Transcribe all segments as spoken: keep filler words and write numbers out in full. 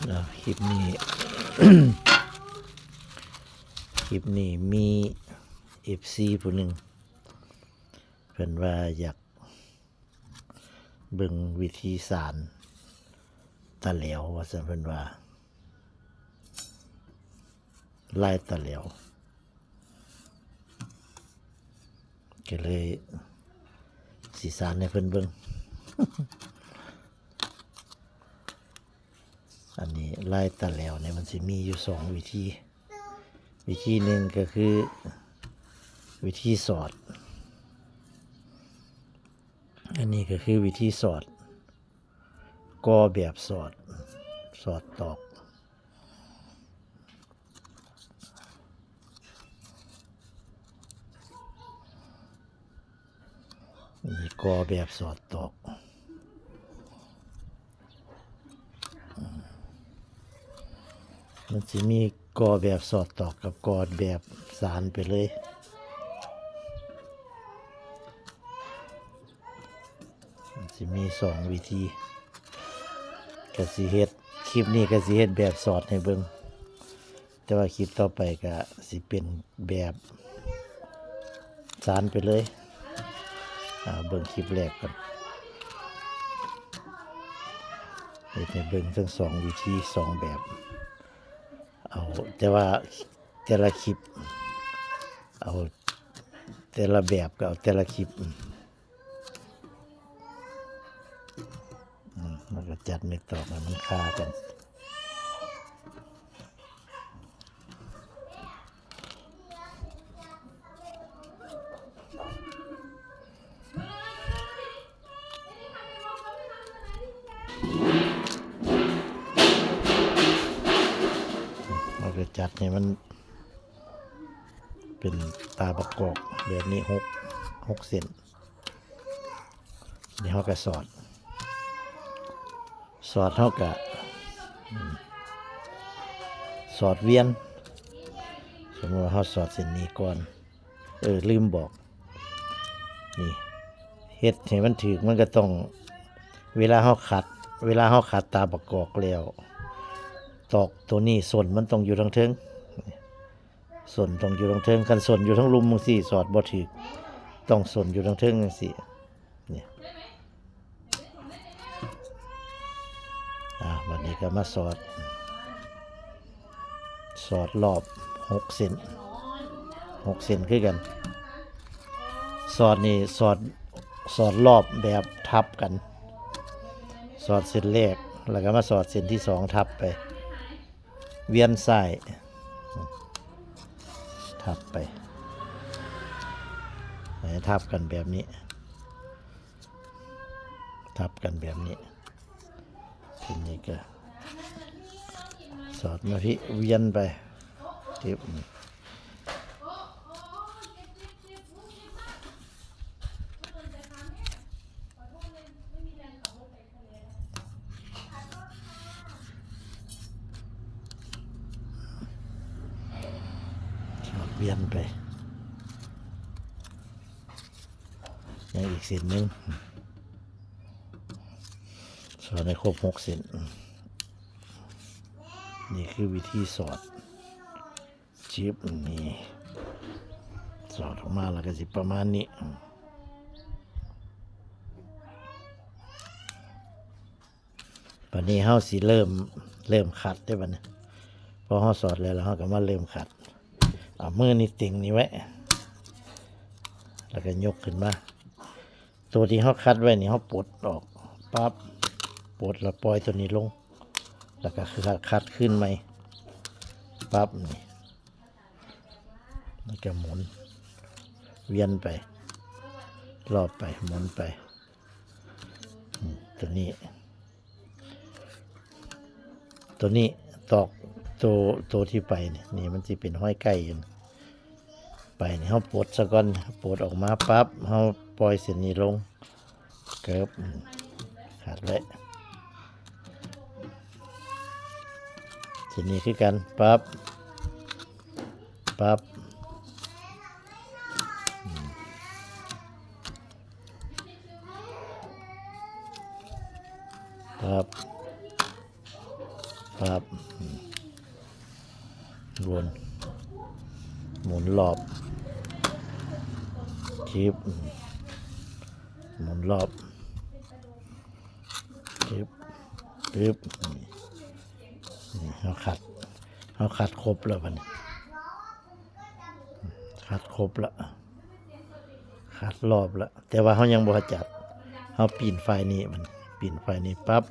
อ่ะ คลิปนี้ คลิปนี้มีเอฟซีผู้หนึ่ง เพิ่นว่าอยากเบิ่งวิธีสานตะแหลว ว่าซั่น เพิ่นว่า ลายตะแหลว ก็เลยสิสานให้เพิ่นเบิ่ง อันนี้ลายตะแหลวเนี่ยมันสิมีอยู่สองวิธี วิธีหนึ่งก็คือวิธีสอด อันนี้ก็คือวิธีสอด กอแบบสอด สอดตอก นี่กอแบบสอดตอก มันสิมีกอแบบสอดตอกกับกอแบบสานไปเลย มันสิมีสองวิธี ก็สิเฮ็ด คลิปนี้ก็สิเฮ็ดแบบสอดให้เบิ่ง แต่ว่าคลิปต่อไปก็สิเป็นแบบสานไปเลย อ่า เบิ่งคลิปแรกก่อน เฮ็ดให้เบิ่งทั้งสองวิธี สองแบบ เอา แต่ว่าแต่ละคลิป เอาแต่ละแบบก็เอาแต่ละคลิป อืม อืม แล้วก็จัดเม็ดตอกให้มันคากัน เราจะจัดให้มันเป็นตาประกอบแบบนี้ หก หกเส้น นี่เราก็สอด สอดเราก็ อืม สอดเวียน สมมติว่าเราสอดเส้นนี้ก่อน เออ ลืมบอก นี่ เฮ็ดให้มันถืก มันก็ต้อง เวลาเราขัด เวลาเราขัดตาประกอบแล้ว ตอกตัวนี้ส้นมันต้องอยู่ทางเทิง ส้นต้องอยู่ทางเทิง คันส้นอยู่ทางลุ่มจั่งซี้ สอดบ่ถืก ต้องส้นอยู่ทางเทิงจั่งซี้ เนี่ย อ่า วันนี้ก็มาสอด สอดรอบหกเส้น หกเส้นคือกัน สอดนี่สอด สอดรอบแบบทับกัน สอดเส้นแรก แล้วก็มาสอดเส้นที่สองทับไป เวียนซ้าย ทับไป ให้ทับกันแบบนี้ ทับกันแบบนี้ ทีนี้ก็ สอดมาพี่ เวียนไป จึ๊บ สอดเวียนไป ยังอีกเส้นหนึ่ง สอดให้ครบหกเส้น นี่คือวิธีสอด จึ๊บ นี่ สอดออกมาแล้วก็สิประมาณนี้ บัดนี้เราสิเริ่ม เริ่มขัดได้บัดนี้ พอเราสอดแล้ว แล้วเราก็มาเริ่มขัด เอามือนี่ติ่งนี่ไว้ แล้วก็ยกขึ้นมา ตัวที่เราขัดไว้นี่ เราปลดออก ปั๊บ ปลดแล้วปล่อยตัวนี้ลง แล้วก็คือขัด ขัดขึ้นใหม่ ปั๊บ นี่ แล้วก็หมุน เวียนไป รอบไป หมุนไป อืม ตัวนี้ ตัวนี้ตอก ตัว ตัวที่ไปนี่ นี่มันสิเป็นห้อยไก่อยู่ ไปนี่ เราปลดซะก่อน ปลดออกมาปั๊บ เราปล่อยเส้นนี้ลง เกิบ อืม ขัดไว้ เส้นนี้คือกัน ปั๊บ ปั๊บ อืม ปั๊บ ปั๊บ อืม วน หมุนรอบ จึ๊บ อืม หมุนรอบ จึ๊บ จึ๊บ นี่ นี่ เฮาขัด เฮาขัดครบแล้วบัดนี้ ขัดครบละ ขัดรอบละ แต่ว่าเฮายังบ่จัด เฮาปิ้นฝ่ายนี้มัน ปิ้นฝ่ายนี้ปั๊บ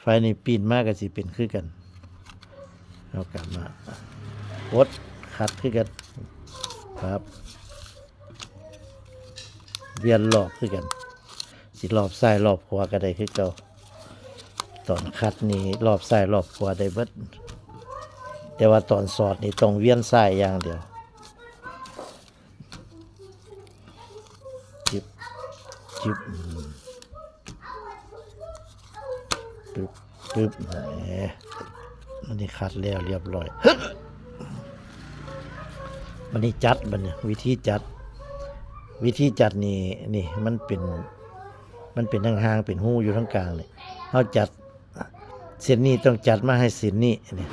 ฝ่ายนี้ปิ้นมาก็สิเป็นคือกัน เฮากลับมา กด ขัดคือกัน ปั๊บ เวียนรอบคือกัน สิรอบซ้ายรอบขวาก็ได้คือเก่า ตอนขัดนี่รอบซ้ายรอบขวาได้เบิด แต่ว่าตอนสอดนี่ต้องเวียนซ้ายอย่างเดียว จึ๊บ จึ๊บ อืม ปึ๊บ ปึ๊บ แหม อันนี้ขัดแล้วเรียบร้อย บัดนี้จัด บัดนี้วิธีจัด วิธีจัดนี่ นี่มันเป็น มันเป็นห่างๆ เป็นฮูอยู่ทางกลางนี่ เฮาจัด เส้นนี้ต้องจัดมาให้เส้นนี้ นี่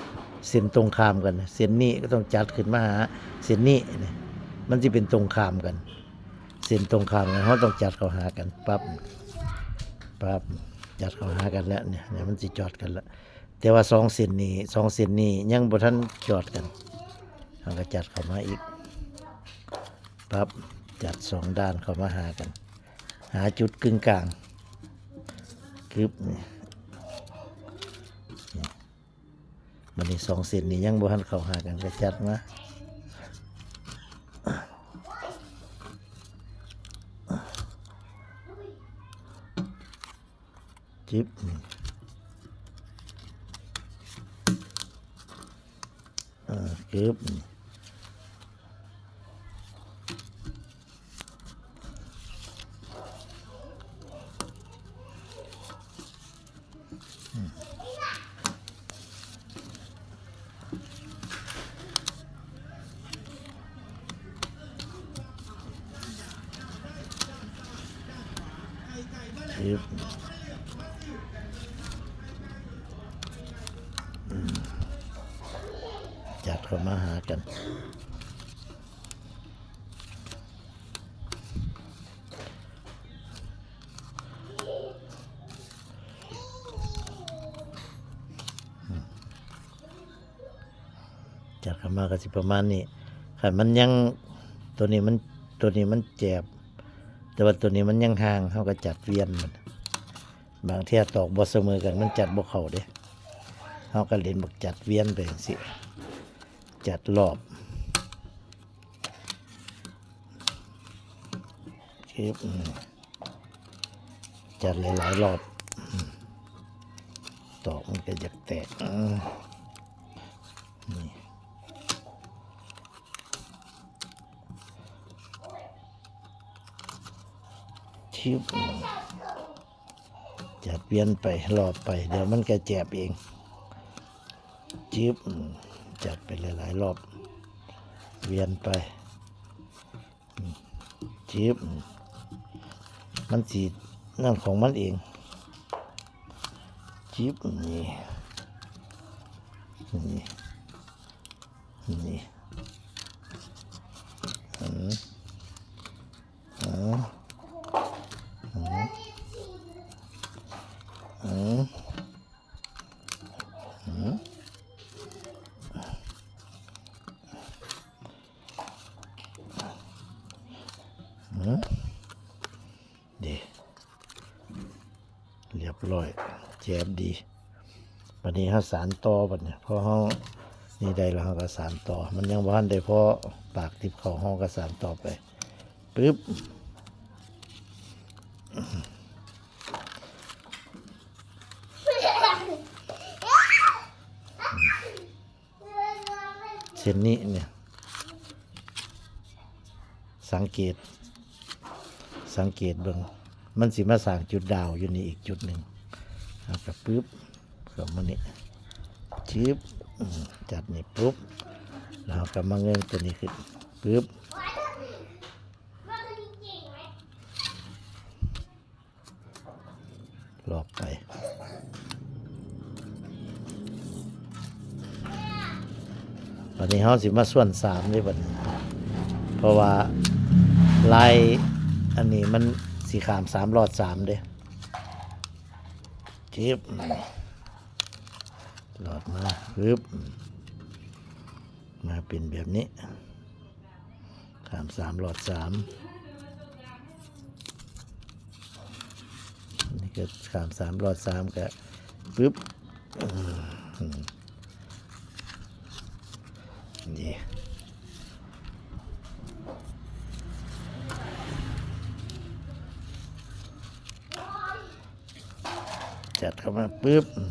เส้นตรงข้ามกัน เส้นนี้ก็ต้องจัดขึ้นมาหาเส้นนี้ นี่ มันสิเป็นตรงข้ามกัน เส้นตรงข้ามกัน เฮาต้องจัดเข้าหากัน ปั๊บ ปั๊บ จัดเข้าหากันแล้ว เนี่ย เนี่ย มันสิจอดกันแล้ว แต่ว่าสองเส้นนี้ สองเส้นนี้ยังบ่ทันจอดกัน เฮาก็จัดเข้ามาอีก ปั๊บ จัดสองด้านเข้ามาหากัน หาจุดกึ่งกลาง กึ๊บ นี่ นี่ บัดนี้สองเส้นนี้ยังบ่ทันเข้าหากัน ก็จัดมา จึ๊บ นี่ อ่า จึ๊บ นี่ จึ๊บ อืม จัดเข้ามาหากัน จัดเข้ามาก็สิประมาณนี้ คันมันยัง ตัวนี้มัน ตัวนี้มันแจบ แต่ว่าตัวนี้มันยังห่าง เฮาก็จัดเวียนมัน บางเทื่อตอกบ่เสมอกัน มันจัดบ่เข้าเด้ เฮาก็เล่นบักจัดเวียนไปจั่งซี้ จัดรอบ จึ๊บ อืม จัดหลายๆ รอบ อืม ตอกมันก็อยากแตก อืม นี่ จึ๊บ อืม จัดเวียนไปรอบไป เดี๋ยวมันก็แจบเอง จึ๊บ อืม จัดไปหลายๆ รอบ เวียนไป อืม จึ๊บ อืม มันสินั่นของมันเอง จึ๊บ นี่ นี่ นี่ อืม อืม อืม อืม อืม อืม เด้ เรียบร้อย แจบดี บัดนี้เฮาสานต่อ บัดนี้ พอเฮานี่ได้แล้ว เฮาก็สานต่อ มันยังบ่ทันได้พอปากติบเข้า เฮาก็สานต่อไป ปึ๊บ เส้นนี้เนี่ย สังเกต สังเกตเบิ่ง มันสิมาสร้างจุดดาวอยู่นี่อีกจุดหนึ่ง เอาก็ปึ๊บ เข้ามานี่ จึ๊บ อืม จัดนี่ปุ๊บ แล้วก็มาเงยตัวนี้ขึ้น ปึ๊บ รอบไป อันนี้เฮาสิมาส่วนสามเด้บัดนี้ เพราะว่าลายอันนี้มันสิข้ามสามหลอดสามเด้ จึ๊บ หลอดมา ปึ๊บ มาเป็นแบบนี้ ข้ามสามหลอดสาม นี่ก็ข้ามสามหลอดสามก็ปึ๊บ อืม นี่ จัดเข้ามาปึ๊บ อืม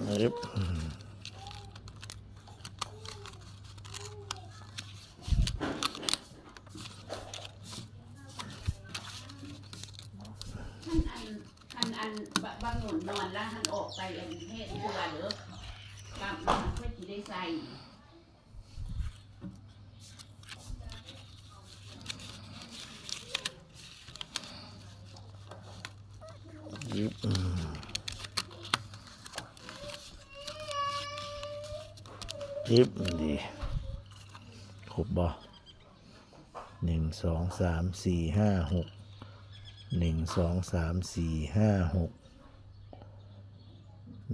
ปึ๊บ คันอัน คันอัน บะ บางหนุนนอนแล้วหันออกไปอันเฮ็ดคือว่าเด้อ กลับมาเพื่อสิได้ใส่ ยิบ อืม ยิบ นี่ ครบบ่ หนึ่ง สอง สาม สี่ ห้า หก หนึ่ง สอง สาม สี่ ห้า หก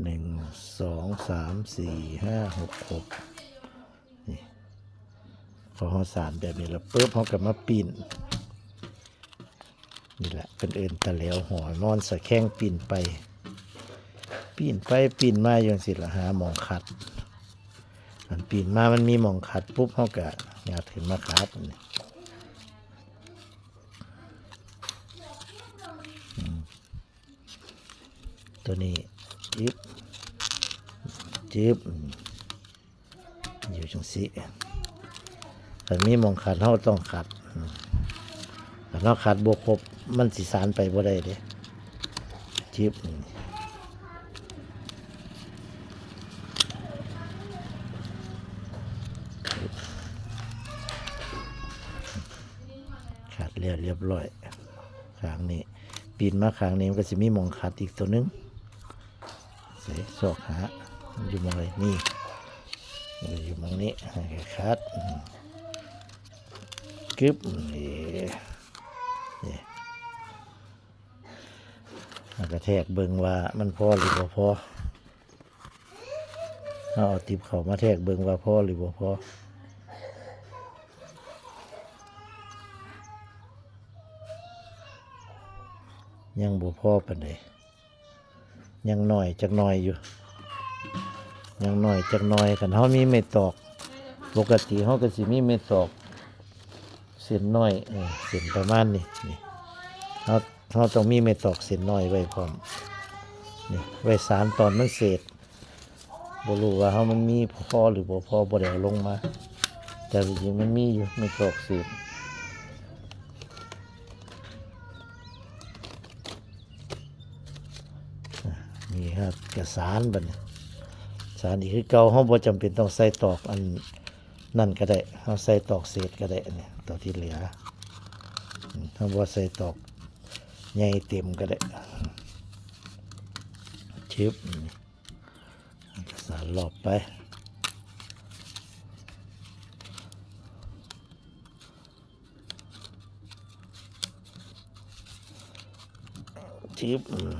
หนึ่ง สอง สาม สี่ ห้า หก ครบ นี่ พอเฮาสานแบบนี้แล้วปึ๊บ เฮาก็มาปิ้น นี่แหละ เพิ่นเอิ้นตะแหลวหอมอนสะแข้งปิ้นไป ปิ้นไปปิ้นมาอยู่จั่งซี้ล่ะ หาหม่องขัด อันปิ้นมามันมีหม่องขัดปุ๊บ เฮาก็งัดขึ้นมาขัด นี่ อืม ตัวนี้ จึ๊บ จึ๊บ อยู่จั่งซี้ คันมีหม่องขัด เฮาต้องขัด อืม คันเฮาขัดบ่ครบ มันสิสานไปบ่ได้เด้ จึ๊บ ขัดแล้วเรียบร้อย ข้างนี้ ปิ้นมาข้างนี้มันก็สิมีหม่องขัดอีกตัวหนึ่ง ใส่ซอกหา มันอยู่หม่องใด นี่ เออ อยู่หม่องนี้ ให้ขัด อืม กึ๊บ นี่ นี่ แล้วก็แทกเบิ่งว่ามันพอหรือบ่พอ เอา เอาติบเข้ามาแทกเบิ่งว่าพอหรือบ่พอ ยังบ่พอปานใด ยังน้อยจักหน่อยอยู่ ยังน้อยจักหน่อย คันเฮามีไม้ตอก ปกติเฮาก็สิมีไม้ตอก เส้นน้อย เออ เส้นประมาณนี้ นี่ เฮา เฮาต้องมีไม้ตอกเส้นน้อยไว้พร้อม นี่ ไว้สานตอนมันเศษ บ่รู้ว่าเฮามันมีพอหรือบ่พอ บ่ได้เอาลงมา แต่จริงๆมันมีอยู่ ไม้ตอกเศษ อ่ะ นี่ครับ ก็สานบัดนี้ สานอีกคือเก่า เฮาบ่จำเป็นต้องใส่ตอกอันนั่นก็ได้ เฮาใส่ตอกเศษก็ได้ อันนี้ ตัวที่เหลือ อืม เฮาบ่ใส่ตอกใหญ่เต็มก็ได้ ชึบ นี่ สานรอบไป ชึบ อืม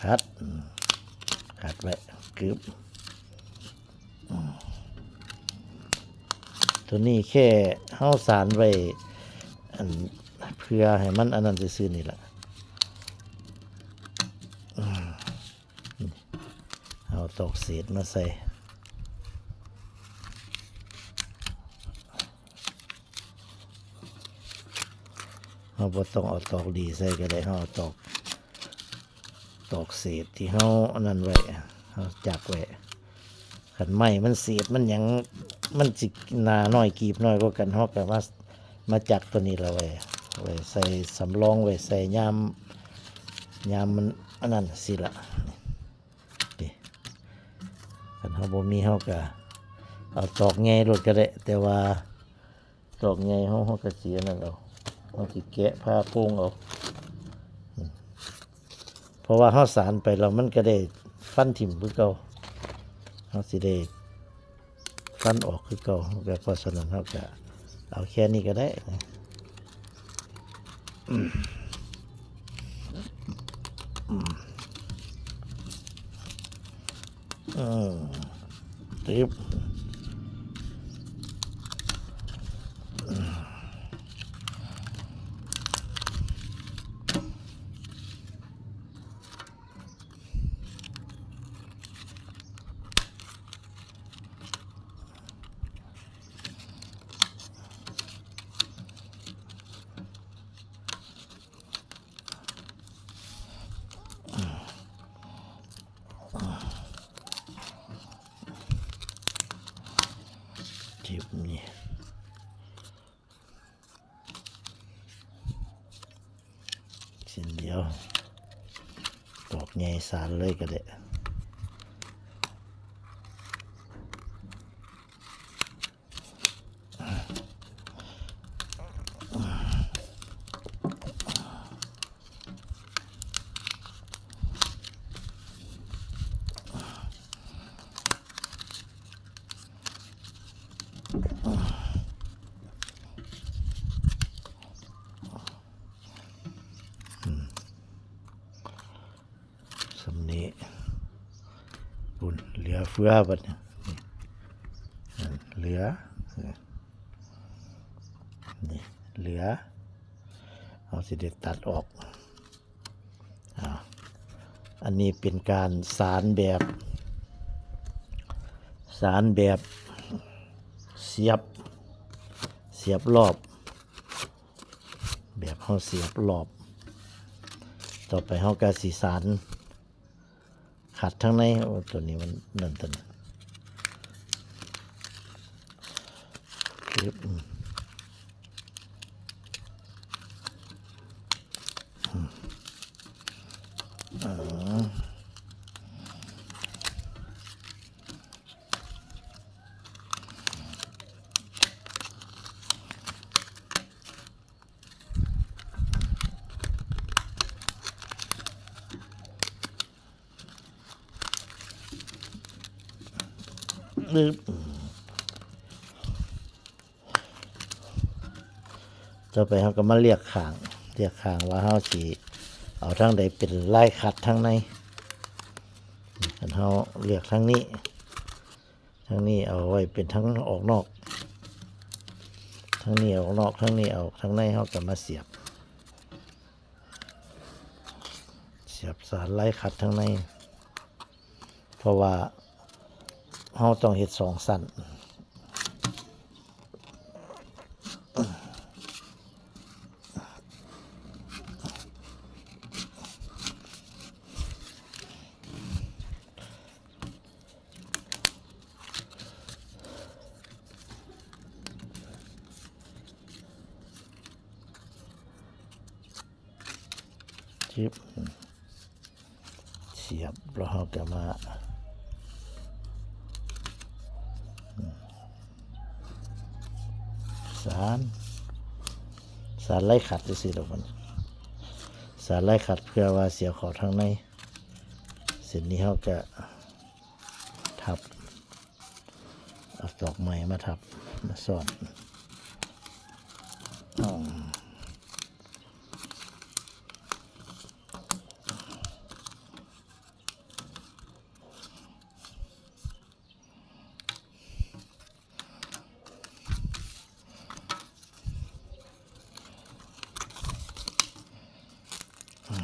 ขัด อืม ขัดไว้ กึ๊บ อืม ตัวนี้แค่เฮาสานไว้ อัน เพื่อให้มันอันนั้นซื่อๆนี่ล่ะ อืม เอาตอกเศษมาใส่ เฮาบ่ต้องเอาตอกดีใส่ก็ได้ เฮาเอาตอก ตอกเศษที่เฮาอันนั้นไว้ เฮาจักไว้ คันไม้มันเศษมันหยัง มันสิหนาน้อยกีบน้อยกว่ากัน เฮาก็มา มาจักตัวนี้ละไว้ ไว้ใส่สำรอง ไว้ใส่ยาม ยามมันอันนั้นสิละ นี่ คันเฮาบ่มีเฮาก็ เอาตอกใหญ่โลดก็ได้ แต่ว่าตอกใหญ่เฮา เฮาก็สิอันนั้นเอา เฮาสิแกะผ่าโป่งเอา อืม เพราะว่าเฮาสานไปแล้วมันก็ได้ฟันถิ่มคือเก่า เฮาสิได้ฟันออกคือเก่า ก็เพราะฉะนั้นเฮาก็เอาแค่นี้ก็ได้นะ อืม อืม อืม ตึ๊บ เจ็บนี่ เส้นเดียว ตอกใหญ่สานเลยก็ได้ อืม ส่ำนี้ ปุ้น เหลือเฟือบัดนี้ นี่ นั่น เหลือ นี่ เหลือ เฮาสิได้ตัดออก อ่า อันนี้เป็นการสานแบบ สานแบบเสียบ เสียบรอบ แบบเฮาเสียบรอบ ต่อไปเฮาก็สิสาน ขัดทางใน โอ้ ตัวนี้มันนั่นตัวนี้ ปึ๊บ อืม อืม อ๋อ ปึ๊บ ต่อไปเฮาก็มาเลือกข้าง เลือกข้างว่าเฮาสิเอาทางใดเป็นลายขัดทางใน คันเฮาเลือกทางนี้ ทางนี้เอาไว้เป็นทางออกนอก ทางนี้ออกนอก ทางนี้ออกทางใน เฮาก็มาเสียบ เสียบสานลายขัดทางใน เพราะว่าเฮาต้องเฮ็ดสองชั้น จึ๊บ เสียบ แล้วเฮาก็มา สาน สานลายขัดจั่งซี้ดอกมัน สานลายขัดเพื่อว่าสิเอาเข้าทางใน เส้นนี้เฮาก็ทับ เอาตอกไม้มาทับ มาซ้อน อืม อื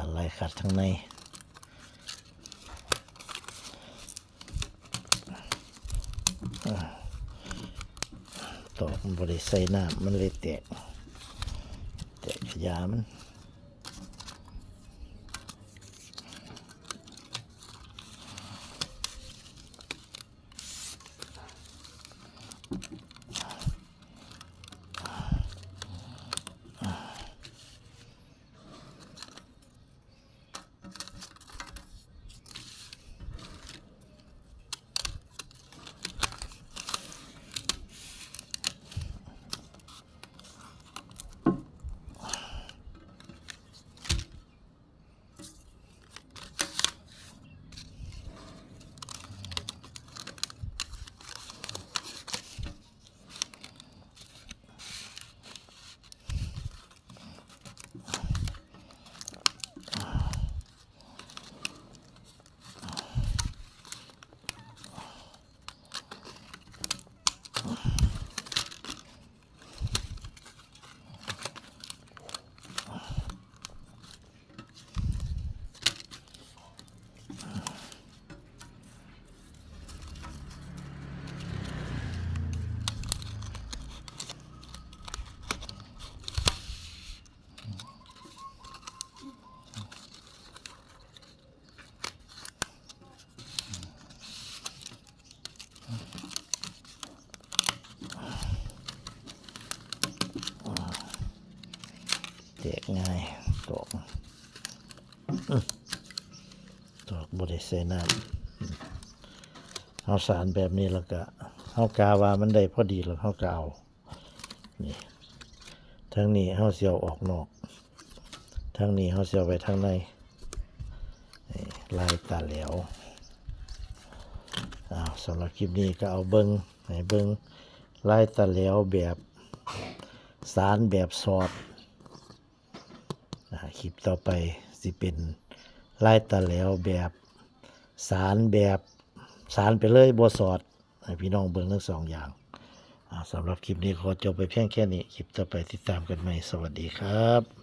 อะไรขัดข้างใน อ่า ตอกมันบ่ได้ใส่น้ำ มันเลยแตก แตกกะยามัน แตกง่าย ตอก อืม ตอกบ่ได้ใส่น้ำ เฮาสานแบบนี้แล้วก็ เฮากะว่ามันได้พอดีแล้ว เฮากะเอา นี่ ทางนี้เฮาสิเอาออกนอก ทางนี้เฮาสิเอาไว้ทางใน นี่ ลายตาแหลว อ้าว สำหรับคลิปนี้ก็เอาเบิ่ง ให้เบิ่งลายตาแหลวแบบ สานแบบสอด อ่า คลิปต่อไปสิเป็นลายตาแหลวแบบ สานแบบ สานไปเลยบ่สอด ให้พี่น้องเบิ่งทั้งสองอย่าง อ่า สำหรับคลิปนี้ขอจบไปเพียงแค่นี้ คลิปต่อไปติดตามกันใหม่ สวัสดีครับ